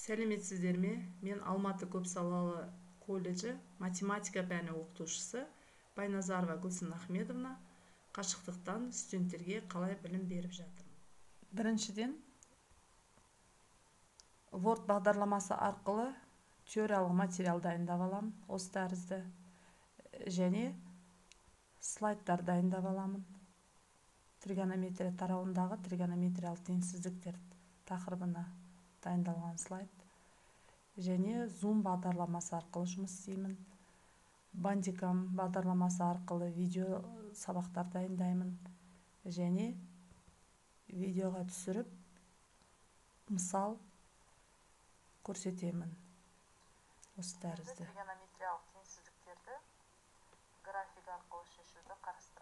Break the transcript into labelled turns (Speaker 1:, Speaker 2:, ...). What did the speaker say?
Speaker 1: Сәлеметсіздер ме? Мен Алматы көпсалалы колледжі математика пәні оқытушысы Байназарова Гүлсін Ахмедовна. Қашықтықтан студенттерге қалай білім беріп жатырмын? Біріншіден, Word бағдарламасы арқылы теориялық материал дайындап аламын осы тәрізді және слайдтар дайындап аламын. Тригонометрия тарауындағы тригонометриялық теңсіздіктер тақырыбына дайындалған слайд және Zoom бағдарламасы арқылы жұмыс істеймін. Bandicam бағдарламасы арқылы видео сабақтар дайындаймын және видеоға түсіріп, мысал көрсетемін осы тәрізді.
Speaker 2: Тригонометриялық теңсіздіктерді график арқылы шешуді қарастырайық.